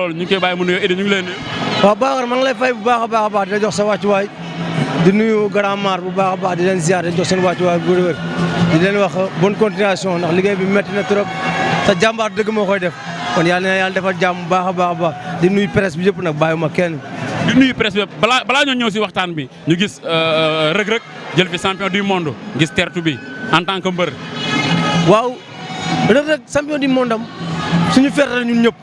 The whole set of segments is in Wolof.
loolu ñu ngi koy bàyyi mu nuyoo Idy ñu ngi lay nuyu. waaw Bakar maa ngi lay fay bu baax a baax di la jox sa wàccuwaay di nuyu Grand Mar bu baax a baax di leen ziar di jox seen wàccuwaay bu wér di leen wax bonne continuation ndax liggéey bi métti na trop sa jàmbaar dëgg moo koy def kon yàlla na yàlla defal jàmm bu baax a baax di nuyu presse bi yëpp nag bàyyiwuma kenn. di nuyu presse bi balaa ñoo ñëw si waxtaan bi ñu gis Reug Reug jël fi champion du monde gis tertu bi en tant que mbër. waaw Reug Reug champion du monde am suñu ferte la ñun ñëpp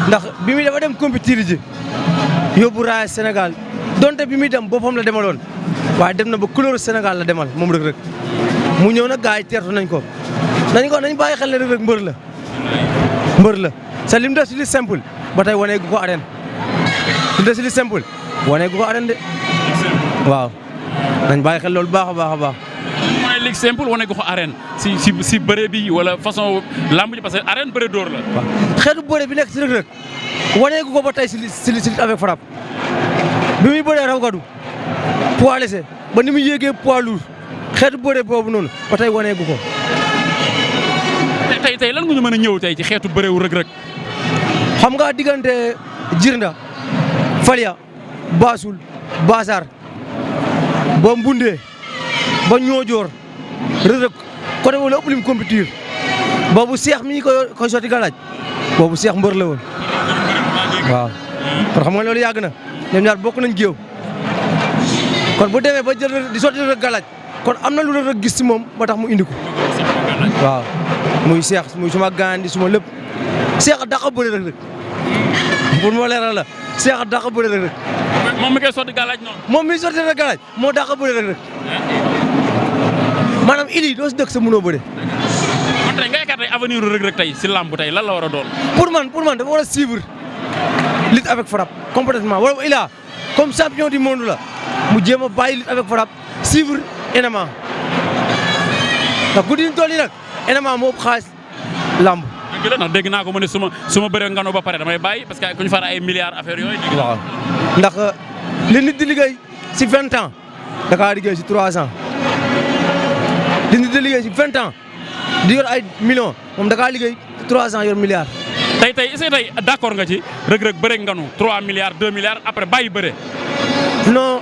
ndax bi muy dafa dem compétir ji yóbbu raaya Sénégal donte bi muy dem boppam la demaloon waaye dem na ba couleur Sénégal la demal moom Reug Reug mu ñëw nag gars yi teertu nañ ko nañ bàyyi xel ne Reug Reug mbër la sa lim def si li simple ba tey wane gu ko arène lim def si li simple wane gu ko arène de waaw nañ bàyyi xel loolu baax a baax. mooy ligue simple wane gu ko arène si bëre bi wala façon lamb ji parce que arène bëre dóor la. waaw xeetu bëre bi nekk si Reug Reug wane gu ko ba tey si li avec frappe bi muy bëree raw gadu poids léger ba ni muy yéegee poids lourd xeetu bëre boobu noonu ba tey wane gu ko. tey lan nga ñu mën a ñëw tey ci xeetu bëreewu Reug Reug. xam nga diggante Jirnda Falia Baasul Baasar ba Mbundee ba Ñoojoor Reug Reug côté wala ëpp lim compétir boobu Seex mi koy sotti galaaj boobu Seex mbër la woon waaw kon xam nga loolu yàgg na ñoom ñaar bokk nañ géew kon bu demee ba jël di sotti Reug Reug galaaj kon am na lu Reug Reug gis ci moom ba tax mu indi ko waaw muy Seex muy suma gaan di suma lépp Seex a dàq bëre Reug Reug pour moo leeral la Seex a dàq bëre Reug Reug moom mi koy sotti galaaj noonu. moom mi sotti Reug galaaj moo dàq bëre Reug Reug maanaam Idy doo si dëkk sa mënoo bëre. kon tey nga yaakaar tey avenir Reug Reug tey si lamb tey lan la war a doon. pour man dafa war a suivre lutte avec frappe complètement wala il a comme champion du monde la mu jéem a bàyyi lutte avec frappe suivre MMA ndax guddi ñu toll nii nag MMA moo ëpp xaalis lamb. dëgg la ndax dégg naa ko mu ne su ma bëree ngano ba pare damay bàyyi parce que ku ñu far ay milliards affaire yooyu. waaw ndax li nit di liggéey si 20 ans da kaa liggéey si 3 ans li nit di liggéey si 20 ans di yor ay millions moom da kaa liggéey 3 ans yor milliards. tey est-ce que tey d'accord nga ci Reug Reug bëre nganu 3 milliards 2 milliards après bàyyi bëre. non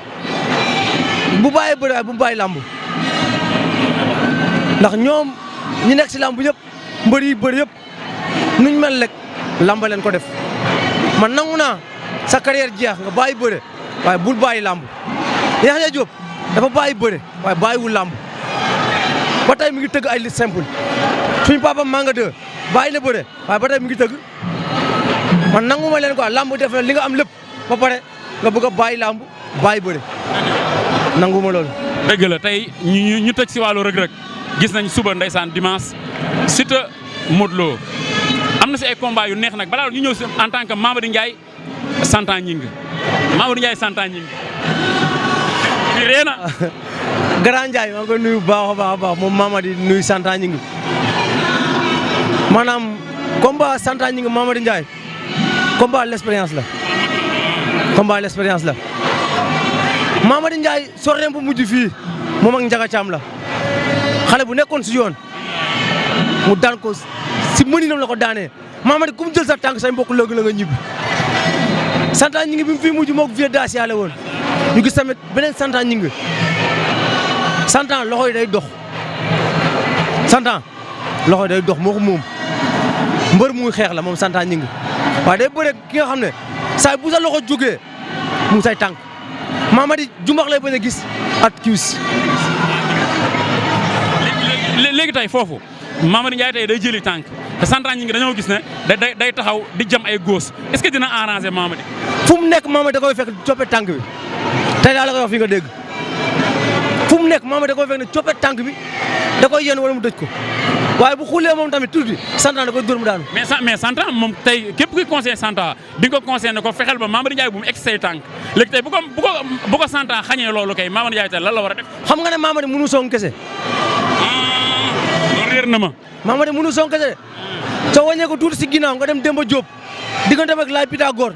bu bàyyee bëre bu mu bàyyi lamb ndax ñoom ñi nekk si lamb yëpp mbër yi bëri yëpp nuñ mel rek lamba leen ko def man nangu naa sa carrière jeex nga bàyyi bëre waaye bul bàyyi lamb Yaxya Diop dafa bàyyi bëre waaye bàyyiwul lamb ba tey mi ngi tëgg ay lutte simple suñ papa Manga 2 bàyyi na bëre waaye ba tey mi ngi tëgg man nangu ma leen quoi lamb def na li nga am lépp ba pare nga bëgg a bàyyi lamb bàyyi bëre nangu ma loolu. dëgg la tey ñu tëj si wàllu Reug Reug gis nañ suba ndeysaan dimanche Siteu Modou Lo am na si ay combat yu neex nag balaa ñu ñëw si en tant que Mamadou Ndiaye Santa Gningue Mamadou Ndiaye Santa Gningue. di reena Grand Ndiaye maa ngi koy nuyu bu baax a baax moom Mamadou nuyu Santa Gningue maanaam combat Santa Gningue Mamadou Ndiaye combat l'expérience la Mamadou Ndiaye sorteem bu mujj fii moom ak Ndiaga Thiam la xale bu nekkoon si yoon mu daan ko si mëninam la ko daanee Mamadou ku mu jël sa tànk say mbokk léegi la nga ñibbi Santa Gningue bi mu fii mujj moo ko vie daas yàlla woon ñu gis tamit beneen Santa Gningue Santa loxo yi day dox Santa loxo yi day dox moo ko moom mbër muy xeex la moom Santa Gningue waaye day bëre ki nga xam ne saa bu sa loxo jógee mu say tànk Mamadou jumbax lay bañ a gis at kiwis léegi tey foofu Mamadou Ndiaye tey day jëli tànk te Santa Gningue dañoo gis ne day taxaw di jam ay góos est-ce que dina arranger Mamadou. fu mu nekk Mamadou da koy fekk coppe tànk bi tey daal la koy wax fi nga dégg fu mu nekk Mamadou da koy fekk ne coppe tànk bi da koy yenn wala mu dëj ko waaye bu xulee moom tamit tuuti Santa da koy dóor mu daanu. mais Santa moom tey képp kuy conseillé Santa di nga ko conseillé ne ko fexeel ba Mamadou Ndiaye bu mu egg say tànk léegi tey bu ko Santa xañee loolu kay Mamadou Ndiaye tey lan la war a def. xam nga ne Mamadou mënu song kese. loolu réer na ma. Mamadou mënu song kese soo wàññee ko tuuti si ginnaaw nga dem Demba Diop digganteem ak Laye Pythagore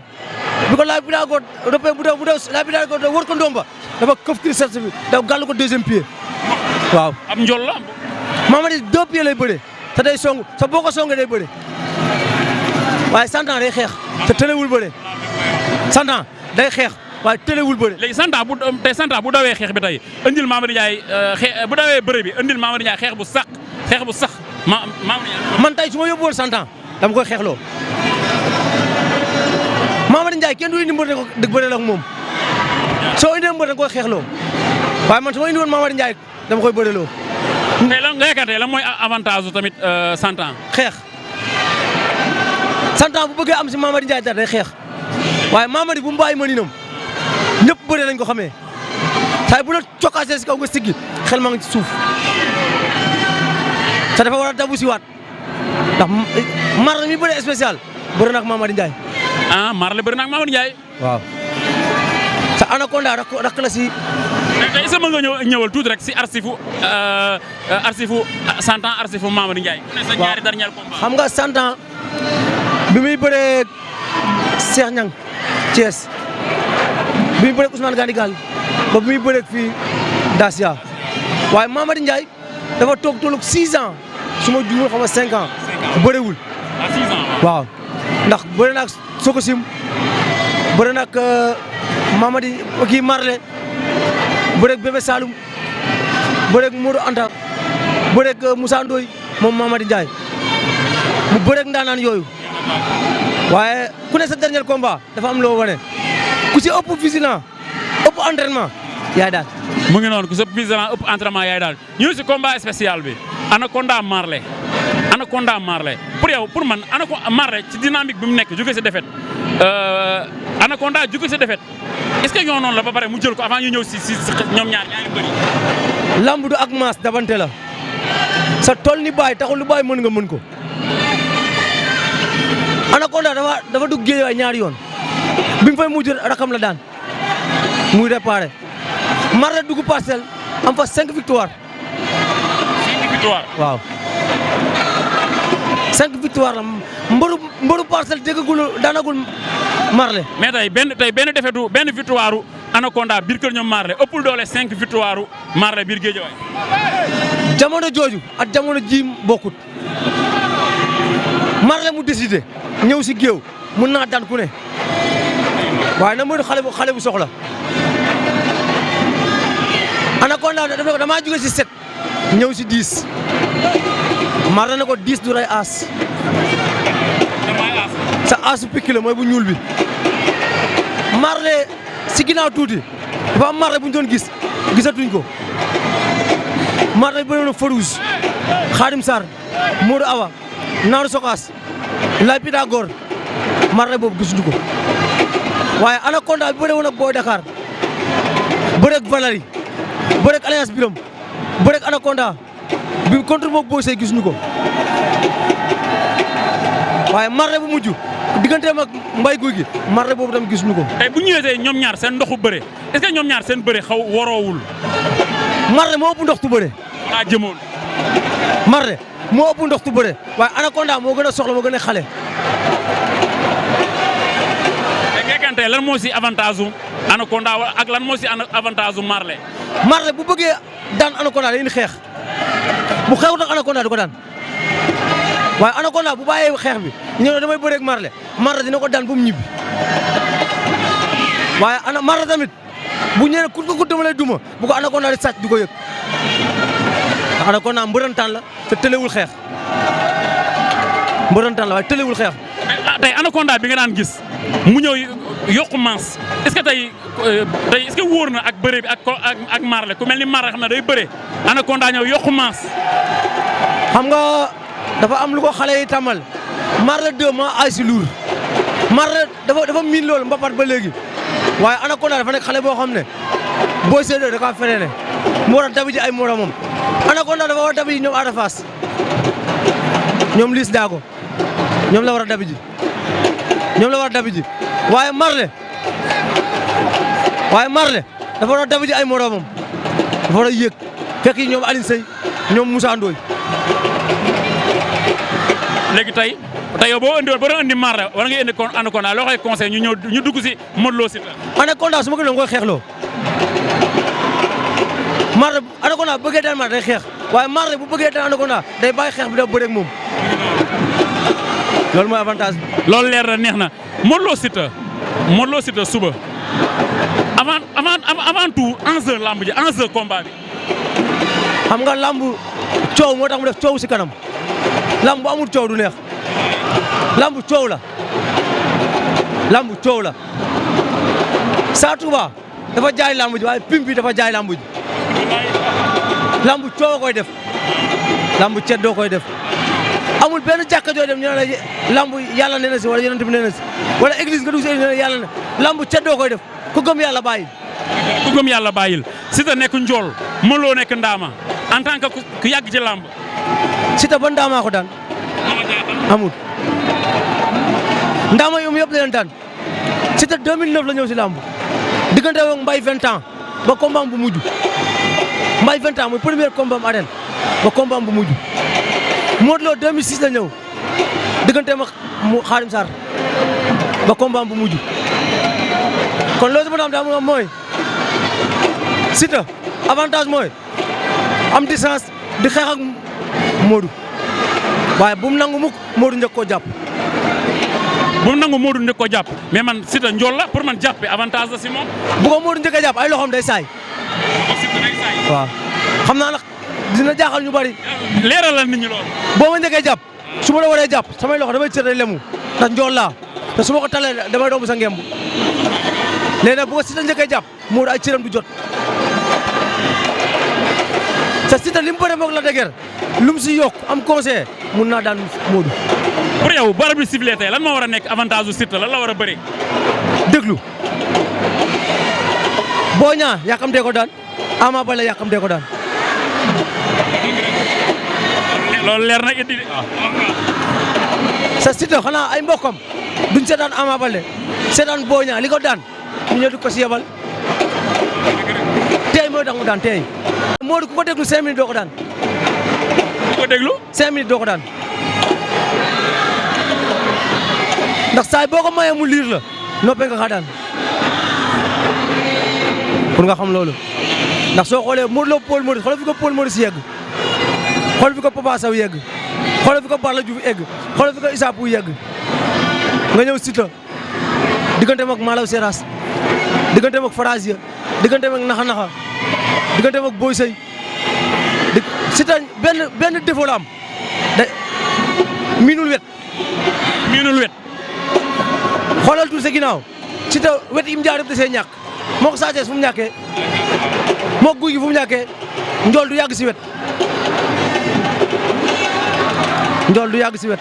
bi ko Laye Pythagore rëppee bu dee Laye Pythagore wër ko ndomba dafa këf triceps bi dafa gàll ko deuxième pied waaw. am njol la. Mamadou 2 pieds lay bëree te day song sa boo ko songee day bëree waaye Santa day xeex. te tëlewul bëre Santa day xeex waaye tëlewul bëre. léegi Santa bu dawee xeex bi tey indil Mamadou Ndiaye bu dawee bëre bi indil Mamadou Ndiaye xeex bu sax Mamadou Ndiaye. man tey su ma yóbbu woon Santa dama koy xeexloo Mamadou Ndiaye kenn du indi mbër ko dëgg bëre la ak moom soo indee mbër da nga koy xeexloo waaye man su ma indi woon Mamadou Ndiaye dama koy bëreloo. tey lan nga yaakaar lan mooy avantage su tamit Santa. xeex Santa bu bëggee am si Mamadou Ndiaye dara day xeex waaye Mamadou bu mu bàyyi mëninam ñëpp bëre lañ ko xamee saa bu la cokkaasee si kaw nga siggi xel ma ngi ci suuf sa dafa war a dabu si waat ndax Marley mi bëre spécial bëre na ak Mamadou Ndiaye. Marley bëre na ak Mamadou Ndiaye. waaw sa Anaconda rakk la si. tey est-ce que mën nga ñëwal tuuti rek si arsifu Santa arsifu Mamadou Ndiaye. waaw sa ñaari dernier combat. xam nga Santa bi muy bëree Cheikh Niang Thiès bi muy bëree Ousmane Gandigal ba bi muy bëree fii Dacia waaye Mamadou Ndiaye dafa toog tolloog 6 ans su ma juumul xam nga 5 ans bëriwul. 6 ans waaw ndax bëri na ak Sokosim bëri na ak Mamadou kii Marley bëri ak Bébé Saloum bëri ak Modou Anta bëri ak Moussa Ndoye moom Mamadou Ndiaye mu bëri ak ndaanaan yooyu waaye ku ne sa dernier combat dafa am loo wane ku si ëpp vigilant ëpp entraînement yaay daal. mu ngi noonu ku si ëpp vigilant ëpp entraînement yaay daal ñu ngi si combat spécial bi Anaconda Marley pour yow pour man Marley ci dynamique bi mu nekk jóge si défaite Anaconda jóge si défaite est-ce que ñoo noonu la ba pare mu jël ko avant ñu ñëw si ñoom ñaari bëri. lamb du ak maas dabante la sa tool ni baay taxul lu baay mën nga mën ko Anaconda dafa dugg géej waay ñaari yoon bi mu fay mujj rakam la daan muy réparé Marley dugg Parcelles am fa 5 victoires. 5 victoires waaw 5 victoires la mbëru Parcelles déggagul daanagul Marley. mais benn victoire Anaconda biir kër ñoom Marley ëppul doole 5 victoire Marley biir Géejawaay. jamono jooju ak jamono ji bokkut Marley mu décidé ñëw si géew mun naa daan ku ne waaye na mooy xale bu soxla Anaconda daf ne ko damaa jóge si 7 ñëw si 10 Marley ne ko 10 du rey aas sa aasu pikki la mooy bu ñuul bi Marley si ginnaaw tuuti dafa am Marley bu ñu doon gisatuñ ko Marley bëri na Farouz Khadim Sarr Modou Awa Naaru Sokaas Lay Pythagore Marley boobu gisuñu ko waaye Anaconda bi bëre woon ak Boy Dakar bëre ak Valari bëre ak Alliance Biram bëre ak Anaconda bi contre moog Boy Sey gisuñu ko waaye Marley bu mujj digganteem ak Mbaye Guy gi Marley boobu tam gisuñu ko. tey bu ñu ñëwee ñoom ñaar seen ndoxu bëre est-ce que ñoom ñaar seen bëre xaw waroowul. Marley moo ëpp ndox tu bëre. voilà jëmoon. Marley moo ëpp ndox tu bëre waaye Anaconda moo gën a soxla moo gën a xale. tey lan moo si avantage su Anaconda ak lan moo si avantage su Marley. Marley bu bëggee daan Anaconda day indi xeex bu xeexut ak Anaconda du ko daan waaye Anaconda bu bàyyee xeex bi ñëw na damay bëre ak Marley dina ko daan ba mu ñibbi waaye Marley tamit bu ñëwee kut ko dama lay duma bu ko Anaconda di sàcc du ko yëg ndax Anaconda mbërëntaan la te tëlewul xeex mbërëntaan la waaye tëlewul xeex. tey Anaconda bi nga daan gis mu ñëw yokku masse est-ce que tey est-ce que wóor na ak bëre bi ak Marley ku mel ni Marley xam ne day bëre Anaconda ñëw yokku masse. xam nga dafa am lu ko xale yi tàmmal Marley 2 maa ay si luur Marley dafa miin loolu mbapat ba léegi waaye Anaconda dafa nekk xale boo xam ne Boy Sey da kaa freiné mu war a dabi ji ay moromam Anaconda dafa war a dabi ji ñoom Ada Fass ñoom Liss Daago ñoom la war a dabi ji waaye Marley dafa war a dabi ji ay moromam dafa war a yéeg fekk yi ñoom Alioune Seye ñoom Moussa Ndoye. léegi tey yow boo doon andi Marley war nga indi Anaconda loo koy conseil ñu dugg si Modou Lo Siteu. Anaconda su ma ko doon koy xeexloo Marley Anaconda bu bëggee daan Marley day xeex waaye Marley bu bëggee daan Anaconda day bàyyi xeex bi da bëre ak moom loolu mooy avantage bi. loolu leer na neex na Modou Lo Siteu suba avant tout enjeu lamb ji enjeu combat bi. xam nga lamb coow moo tax mu def coow si kanam lamb bu amul coow du neex lamb coow la Sa Touba dafa jaay lamb ji waaye pim bi dafa jaay lamb ji lamb coow koy def lamb ceddoo koy def amul benn jàkka joo dem ñu ne la lamb yàlla nee na si wala yonent bi nee na si wala église nga dugg si yàlla ne lamb ceddoo koy def ku gëm yàlla bàyyil. ku gëm yàlla bàyyil Siteu nekk njool Modou Lo nekk ndaama en tant que ku yàgg ci lamb. Siteu ba ndaamaa ko daan amul ndaama yom yëpp la leen daan Siteu 2009 la ñëw si lamb diggante ak Mbaye 20 ans ba combat bu mujj Mbaye 20 ans mooy premier combat am arène ba combat bu mujj Modou Lo 2006 la ñëw diggante ak Khadim Sarr ba combat bu mujj kon loolu sama dam daa mooy Siteu avantage mooy am distance di xeex ak Modou waaye bu mu nangu mukk Modou njëkk koo jàpp. bu mu nangu Modou njëkk koo jàpp mais man Siteu njool la pour man jàppe avantage la si moom. bu ko Modou njëkk a jàpp ay loxoom day saay. waaw xam naa nag dina jaaxal ñu bari. leeralal nit ñi loolu. boo ma njëkkee jàpp su ma la waree jàpp samay loxo damay cër day lemu ndax njool laa te su ma ko talee damay doon sa ngemb léegi nag bu ko Siteu njëkkee jàpp Modou ay cëram du jot. te Siteu li mu bëre moog la dëgër lu mu si yokk am conseil mun naa daan Modou. pour yow bu arbitre bi sifflé tey lan moo war a nekk avantage su Siteu lan la war a bëri. déglu Boy Niang yàkkamtee ko daan Ama Baldé yàkkamtee ko daan. loolu leer na indi sa Siteu xanaa ay mbokkam duñ seetaan Ama Baldé seetaan Boy Niang li ko daan ñu ñëw di ko si yebal tey mooy tax mu daan tey. Modou ku ko déglu 5 minutes doo ko daan. ku ko déglu 5 minutes doo ko daan ndax saay boo ko mayee mu liir la noppee nga xaa daan pour nga xam loolu ndax soo xoolee Modou Lo Paul Maurice xoolal fi ko Paul Maurice yegg xoolal fi ko Papa Sow yegg xoolal fi ko Balla Diouf yegg xoolal fi ko Issa Pouye yegg nga ñëw Siteu digganteem ak Malaw Seras digganteem ak Farasia digganteem ak naxa-naxa digganteem ak Boy Sey Siteu benn défaut la am da miinul wet xoolal tuuti sa ginnaaw Siteu wet yi mu jaar yëpp da see ñàkk moo ko Sa Thiès fu mu ñàkkee moo Gouye Gui fu mu ñàkkee njool du yàgg si wet njool du yàgg si wet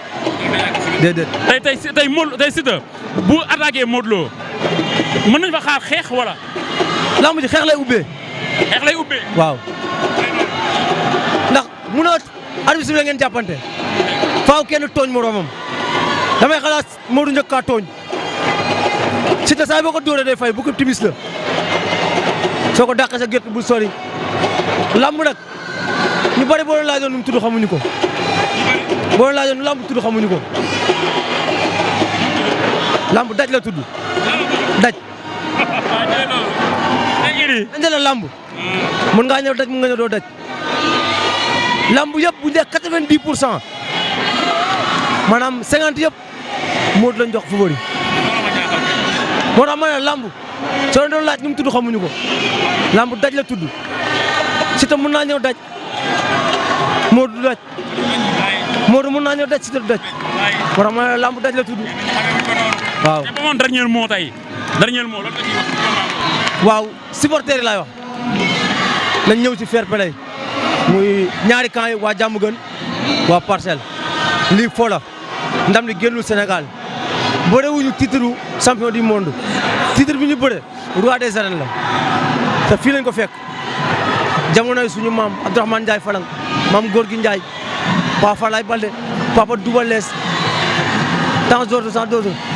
déedéet. tey Siteu bu attaqué Modou Lo mën nañ fa xaar xeex wala. lamb ji xeex lay ubbee. xeex lay ubbee. waaw ndax munoo arbitre bi ngeen jàppante faaw kenn tooñ moroomam damay xalaat Modou njëkk kaa tooñ Siteu saa boo ko dóoree day fay bu ko timis la soo ko dàqee sa gerte bul sori lamb nag ñu bari boo leen laajoon nu mu tudd xamuñu ko boo leen laajoon nu lamb tudd xamuñu ko lamb daj la tudd daj. dañ la lamb mën ngaa ñëw daj mën nga ñëw doo daj lamb yëpp bu ñu dee 90% maanaam 50 yëpp Modou lañ jox favori moo tax ma ne lamb soo doon laaj ñu mu tudd xamuñu ko lamb daj la tudd Siteu mën naa ñëw daj Modou du daj Modou mën naa ñëw daj Siteu du daj moo tax ma ne lamb daj la tudd waaw. te ba moom dernier mot tey dernier mot lan la ñuy wax. waaw supporter yi laay wax nañ ñëw ci fair play muy ñaari camp yi waa Diamaguène waa Parcelles lii fo la ndam li génnul Sénégal bëre wuñu titre champion du monde titre bi ñu bëre roi des arènes la te fii lañ ko fekk jamonoy suñu maam Abdourahmane Ndiaye Falang maam Gorgui Ndiaye Papa Falaye Balde Papa Double Less temps d'ordre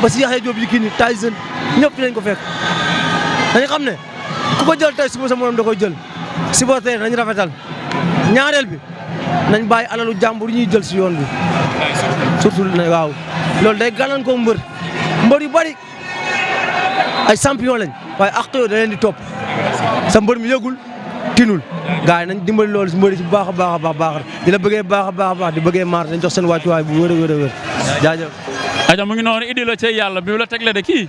ba si Yaxya Diop Yékini Tyson ñëpp fi lañ ko fekk dañu xam ne ku ko jël tey suba sa morom da koy jël supporter nañu rafetal ñaareel bi nañ bàyyi alalu jàmbur ñuy jël si yoon bi surtout waaw loolu day gàllankoor mbër yu bari ay champion lañ waaye ak yooyu da leen di topp sa mbër mi yëgul tinul gars yi nañ dimbali loolu si mbëri si bu baax a baax di la bëggee baax a baax di bëggee maar dañ jox seen wàccuwaay bu wér a wér a wér jaajëf aja mu ngi noonu idi la cay yàlla bi la tegle de kii